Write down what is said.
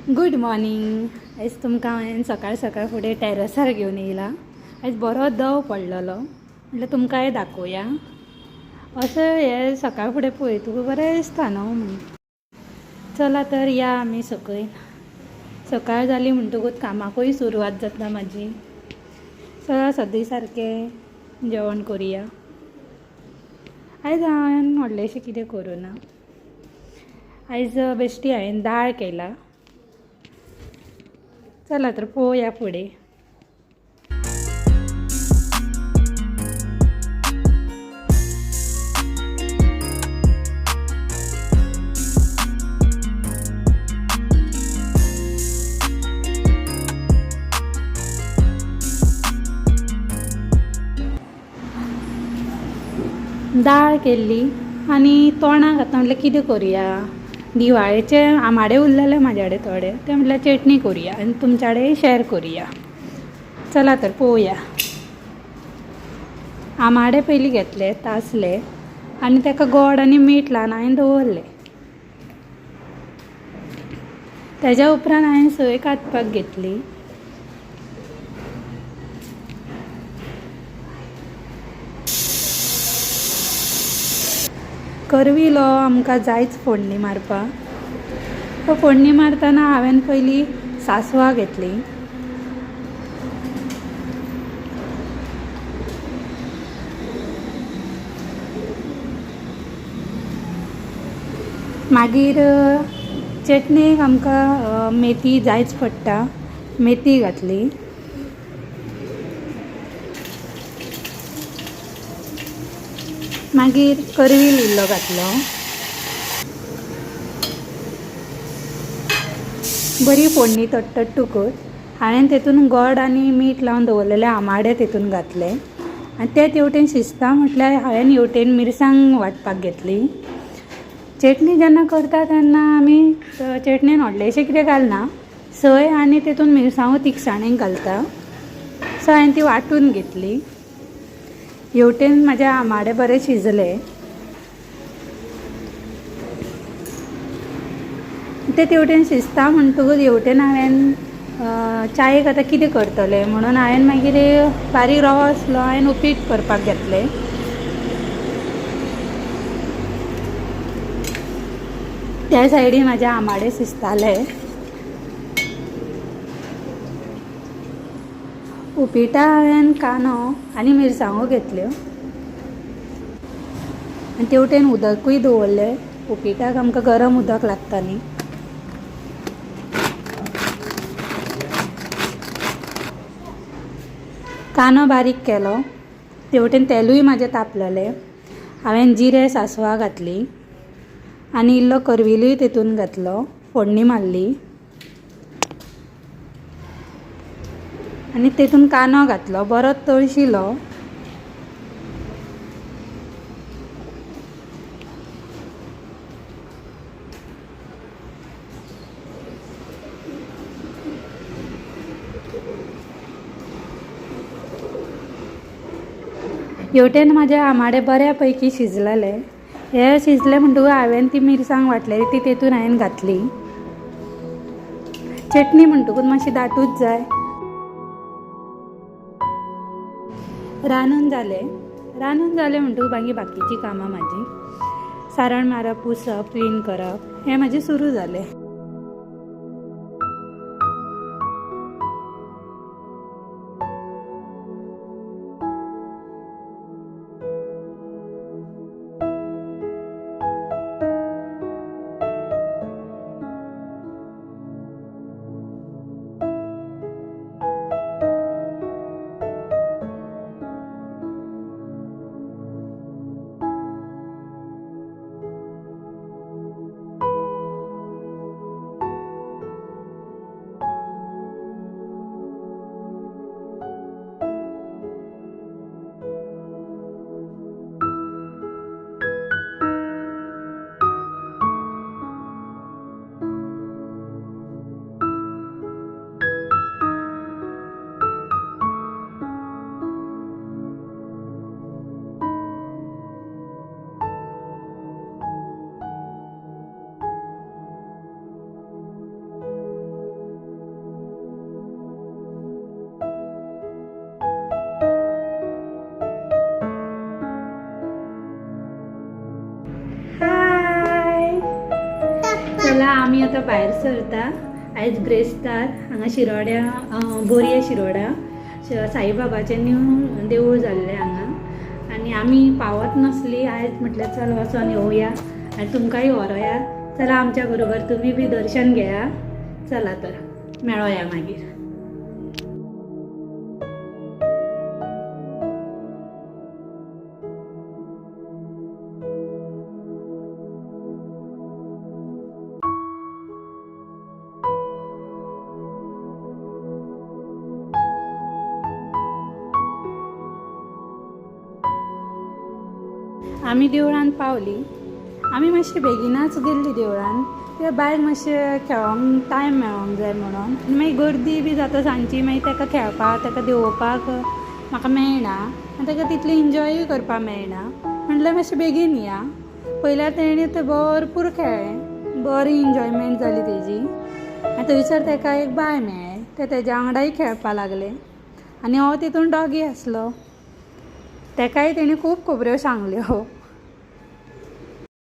Good morning. आयज तुमकां हांवें सकाळ सकाळ फुडें टॅरसार घेवन येयला. आयज बरो दव पडलेलो म्हटल्यार तुमकांय दाखोवया. अशें हें सकाळ फुडें पळयतकूच बरें दिसता न्हू म्हणून. चला तर या आमी सकयल. सकाळ जाली म्हणटकूच कामाकूय सुरवात जाता म्हाजी. चला सद्दां सारकें जेवण करुया. आयज हांवें व्हडलेंशें कितें करूं ना. आयज बेश्टी हांवें दाळ केला. चला तर पळोवया फुडें. दाळ केल्ली आनी तोंडाक आतां म्हटल्यार कितें करुया, दिवाळेचे आमाडे उरलेले म्हाजे कडेन थोडे, ते म्हटल्यार चटणी करुया आनी तुमच्या कडेन शेर करुया. चला तर पळोवया. आमाडे पयलीं घेतले, तासले आनी ताका गोड आनी मीठ लावन हांवें दवरले. तेज्या उपरांत हांवें सोय कातपाक घेतली. करविलो आमकां जायच फोडणी मारपाक. तो फोडणी मारतना हांवें पयलीं सांसवां घेतलीं. मागीर चटणेक आमकां मेथी जायच पडटा, मेथी घातली. मागीर करवील इल्लो घातलो. बरी फोडणी तटतट्टकूच हांवें तेतून गोड आनी मीठ लावन दवरलेले आमाडे तेतून घातले आनी ते तेवटेन शिजता म्हटल्यार हांवें हेवटेन मिरसांग वांटपाक घेतली. चटणी जेन्ना करता तेन्ना आमी चटणेन व्हडलेंशें कितें घालना, सय आनी तेतून मिरसांगो तिखसाणेक घालता. सो हांवें ती वांटून घेतली. हेवटेन म्हाजे आमाडे बरे शिजले. ते तेवटेन शिजता म्हणटकूच हेवटेन हांवें चायेक आतां कितें करतलें म्हणून हांवें मागीर बारीक रवो आसलो, हांवें उपीट करपाक घेतलें. त्या सायडीन म्हाजे आमाडे शिजताले. उपीटा हांवें कांदो आनी मिरसांगो घेतल्यो आनी तेवटेन उदकूय दवरलें. उपीटाक आमकां गरम उदक लागता न्ही. कांदो बारीक केलो. तेवटेन तेलूय म्हाजें तापलेलें. हांवें जिरें सांसवां घातली आनी इल्लो करविलूय तेतून घातलो. फोडणी मारली आनी तेतून कांदो घातलो, बरो तळशिलो. हेवटेन म्हाजे आमाडे बऱ्या पैकी शिजलेले. हे शिजले म्हणटकूच हांवें ती मिरसांग वांटलेली ती तेतून हांवें घातली. चटणी म्हणटकूच मातशी दाटूच जाय. रांदून जालें. रांदून जालें म्हणटकूच मागीर बाकीचीं कामां म्हाजी, सारण मारप, पुसप, क्लीन करप हें म्हाजें सुरू जालें. आमी आतां भायर सरता. आयज ब्रेस्तार हांगा शिरोड्या बोरये शिरोडा साईबाबाचें न्यू देवूळ जाल्लें हांगा आनी आमी पावत नासली. आयज म्हटल्यार चल वचोन येवया आनी तुमकांय व्हरोया. चला आमच्या बरोबर तुमी बी दर्शन घेया. चला तर मेळोया मागीर. आमी देवळान पावली. आमी मातशी बेगिनाच गेल्ली देवळान, कित्याक बायक मातशें खेळोंक टायम मेळोंक जाय म्हणून. आनी मागीर गर्दी बी जाता सांजची, मागीर ताका खेळपाक ताका देंवोवपाक म्हाका मेळना आनी ताका तितलें एन्जॉयूय करपाक मेळना. म्हटल्यार मातशें बेगीन या. पयल्यार तेणें तें भरपूर खेळ्ळें, बरी एन्जॉयमेंट जाली तेजी. आनी थंयसर ताका एक बाय मेळ्ळें, तें तेज्या वांगडाय खेळपाक लागलें. आनी हो तितून डॉगी आसलो, ताकाय तेणें खूब खबऱ्यो सांगल्यो.